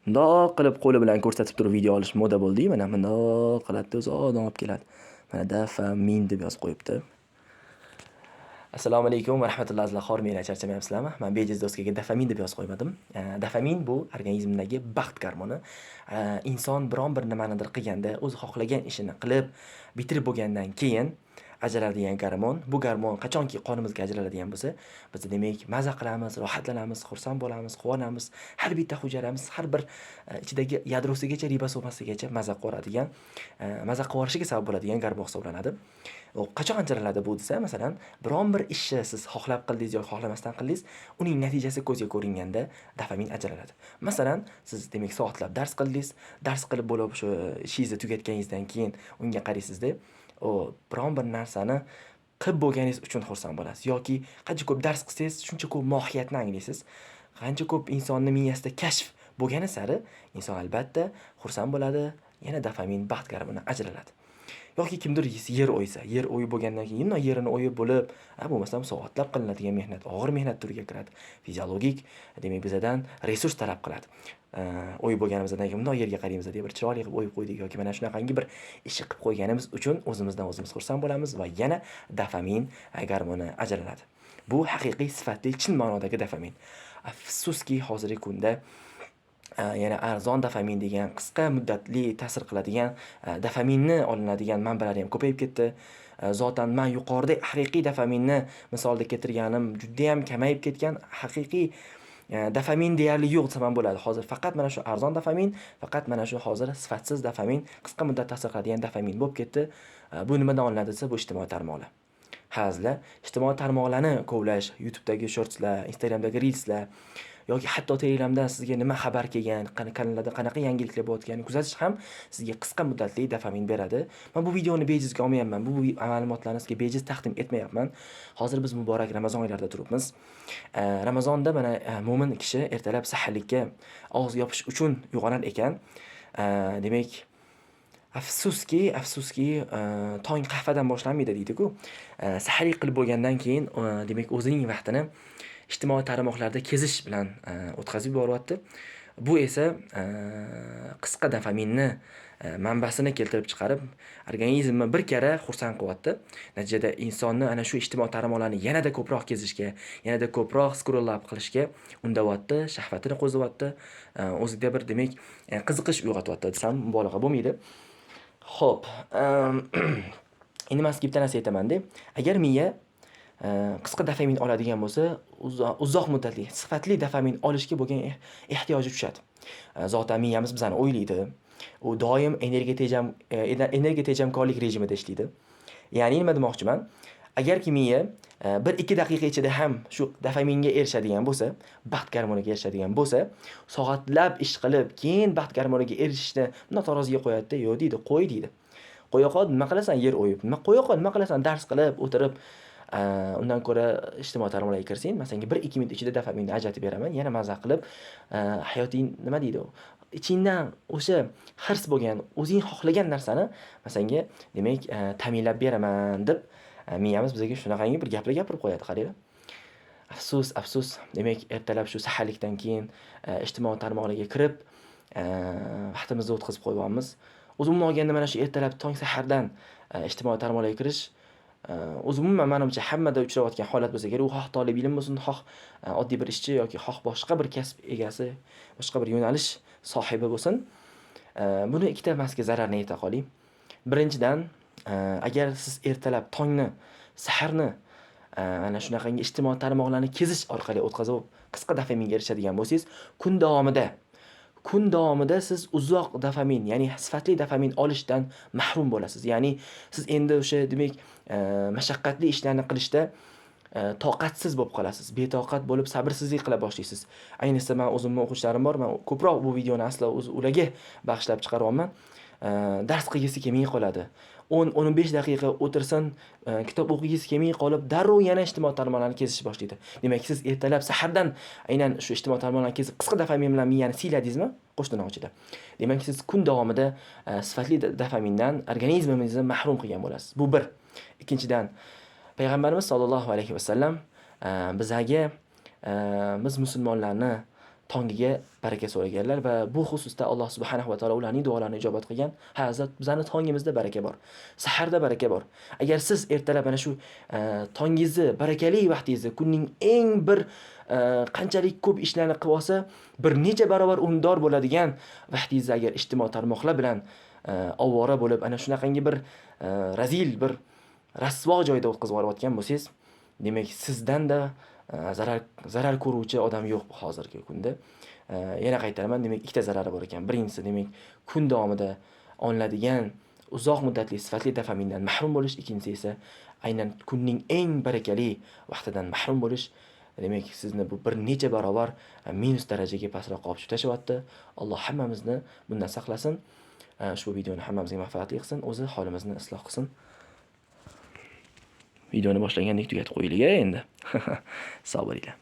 Mundoq qilib qo'li bilan ko'rsatib turib video olish moda bo'ldi-yu, mana mundoq qiladi-da, uzoqdan olib keladi. Mana dofamin deb yozib qo'yibdi. Assalomu alaykum va rahmatullohi azizlar, hormanglar, charchamayapsizlarmi? Men bejiz doskaga dofamin deb yozib qo'ymadim. Dofamin bu organizmdagi baxt gormoni. Inson biron bir nimanidir qilganda, o'zi xohlagan ishini qilib, bitirib bo'lgandan keyin ajraladigan gormon. Bu gormon qachonki qonimizga ajraladigan bo'lsa, biz demak maza qilamiz, rohatlanamiz, xursand bo'lamiz, quvonamiz. Har bitta hujayramiz, har bir ichidagi yadrosigacha, ribosomasigacha maza qilib, maza qilib yuborishiga sabab bo'ladigan gormon hisoblanadi. U qachon ajraladi bu desa, masalan, biron bir ishni siz xohlab qildingiz yoki xohlamasdan qildingiz, uning natijasi ko'zga ko'ringanda dofamin ajraladi. Masalan, siz demak soatlab dars qildingiz, dars qilib bo'lib shu ishingizni tugatganingizdan keyin unga qaraysizda, o biron bir narsani qilib bo'lganingiz uchun xursand bo'lasiz yoki qancha ko'p dars qilsangiz, shuncha ko'p mohiyatni anglaysiz. Qancha ko'p insonni miyasida kashf bo'lgani sari inson albatta xursand bo'ladi, yana dofamin baxt gormoni ajraladi. Yoki kimdir yer o'ysa, yer o'yib bo'lgandan keyin bundoq yerini o'yib bo'lib, bo'lmasam soatlab qilinadigan mehnat, og'ir mehnat turiga kiradi. Fiziologik, demak bizadan resurs talab qiladi. O'yib bo'lganimizdan keyin bundoq yerga qaraymiz, bir chiroyli qilib o'yib qo'ydik yoki mana shunaqangi bir ishni qilib qo'yganimiz uchun o'zimizdan o'zimiz xursand bo'lamiz va yana dofamin gormoni ajraladi. Bu haqiqiy sifatli chin ma'nodagi dofamin. Afsuski, hozirgi kunda yana arzon dofamin degan qisqa muddatli ta'sir qiladigan dofaminni olinadigan manbalar ham ko'payib ketdi. Zotan men yuqorida haqiqiy dofaminni misolda keltirganim juda ham kamayib ketgan, haqiqiy dofamin deyarli yo'q desam ham bo'ladi. Hozir faqat mana shu arzon dofamin, faqat mana shu hozir sifatsiz dofamin, qisqa muddat ta'sir qiladigan dofamin bo'lib ketdi. Bu nimadan olinadi desa, bu ijtimoiy tarmoqlar. Hazla, ijtimoiy tarmoqlarni kovlash, YouTube'dagi shortslar, Instagramdagi reelslar yoki hatto Telegramdan sizga nima xabar kelgan, kanallarda qanaqa yangiliklar bo'layotganini kuzatish ham sizga qisqa muddatli dofamin beradi. Men bu videoni bejizga olmayapman. Bu ma'lumotlarni sizga bejiz taqdim etmayapman. Hozir biz muborak Ramazon oylarida turibmiz. Ramazonda mana mo'min kishi ertalab saharlikka og'iz yopish uchun uyg'onar ekan. Demak, afsuski, afsuski, tong qahvadan boshlanmaydi deydi-ku. Saharlik qilib bo'lgandan keyin, demak, o'zining vaqtini ijtimoiy tarmoqlarda kezish bilan o'tkazib yuboryapti. Bu esa qisqa dofaminni manbasini keltirib chiqarib, organizmni bir karra xursand qilyapti. Natijada insonni ana shu ijtimoiy tarmoqlarni yanada ko'proq kezishga, yanada ko'proq scroll up qilishga undavyapti, shahvatini qo'zg'atyapti, o'zida bir demak qiziqish uyg'otyapti desam mubolag'a bo'lmaydi. Xo'p, endi men sizga bitta narsa aytaman-da. Agar miya qisqa dofamin oladigan bo'lsa, uzoq muddatli, sifatli dofamin olishga bo'lgan ehtiyoji tushadi. Zotan miyamiz bizani o'ylaydi. U doim energiya tejamkorlik rejimida ishlaydi. Ya'ni nima demoqchiman? Agarki miya 1-2 daqiqa ichida ham shu dofaminga erishadigan bo'lsa, baxt gormoniga erishadigan bo'lsa, soatlab ish qilib, keyin baxt gormoniga erishishni bundoq taroziga qo'yadi-da, yo'q deydi, qo'y deydi. Qo'ya qol, nima qilasan yer o'yib? Nima qo'ya qol, nima qilasan dars qilib, o'tirib, undan ko'ra ijtimoiy tarmoqlarga kirsang, men senga 1-2 minut ichida dofaminni ajratib beraman. Yana maza qilib, hayoting nima deydi u? Ichingdan o'sha hirs bo'lgan, o'zing xohlagan narsani men senga demak, ta'minlab beraman deb miyamiz bizga shunaqangi bir gaplar gapirib qo'yadi, qaranglar. Afsus, afsus. Demak, ertalab shu saharlikdan keyin ijtimoiy tarmoqlarga kirib, vaqtimizni o'tkazib qo'yyapmiz. O'zi umuman olganda mana shu ertalab tong sahardan ijtimoiy tarmoqlarga kirish o'zi umuman manimcha hammada uchrayotgan holat bo'lsa kerak. U xoh tolib ilm bo'lsin, xoh oddiy bir ishchi yoki xoh boshqa bir kasb egasi, boshqa bir yo'nalish sohibi bo'lsin. Buni ikkita emasga zararini ayta qoling. Birinchidan, agar siz ertalab tongni, saharni ana shunaqangi ijtimoiy tarmoqlarni kezish orqali o'tkazib, qisqa dofaminga erishadigan bo'lsangiz, kun davomida siz uzoq dofamin, ya'ni sifatli dofamin olishdan mahrum bo'lasiz. Ya'ni siz endi o'sha demak, mashaqqatli ishlarni qilishda toqatsiz bo'lib qolasiz. Betoqat bo'lib, sabrsizlik qila boshlaysiz. Ayniqsa men o'zimni o'quvchilarim bor, men ko'proq bu videoni aslo o'zi ularga bag'ishlab chiqaryapman. Dars qilgisi kelmay qoladi. 10-15 daqiqa o'tirsin, kitob o'qigisi kelmay qolib, darrov yana ijtimoiy tarmoqlarni kezishni boshlaydi. Demak, siz ertalab sahardan aynan shu ijtimoiy tarmoqlarni kezib, qisqa dofamin bilan miyani siyladingizmi? Qo'sh ichida. Demak, siz kun davomida sifatli dofamindan organizmingizni mahrum qilgan bo'lasiz. Bu bir. Ikkinchidan, Payg'ambarimiz sollallohu alayhi vasallam bizlarga, biz musulmonlarni Tongiga baraka so'raganlar va bu xususda Alloh subhanahu va taolo ularning duolarini ijobat qilgan. Ha, bizani tongimizda baraka bor. Saharda baraka bor. Agar siz ertalab mana shu tongingizni, barakali vaqtingizni, kunning eng bir qanchalik ko'p ishlarni qilib olsa, bir necha barobar unumdor bo'ladigan vaqtingizni agar ijtimoiy tarmoqlar bilan ovora bo'lib, ana shunaqangi bir razil, bir rasvo joyda o'tkazib yuborayotgan bo'lsangiz, demak, sizdan-da zarar ko'ruvchi odam yo'q hozirgi kunda. Yana qaytaraman, demak, ikkita zarari bor ekan. Birinchisi, demak, kun davomida olinadigan uzoq muddatli sifatli dopamindan mahrum bo'lish, ikkinchisi esa aynan kunning eng barakali vaqtidan mahrum bo'lish. Demak, sizni bu bir necha barobar minus darajaga pastroqqa olib tushib tashlayapti. Alloh hammamizni bundan saqlasin. Ushbu videoni hammamizga manfaatli qilsin, o'zi holimizni isloh qilsin. Videoni boshlagandek tugatib qo'yaylik endi. Sog' bo'linglar.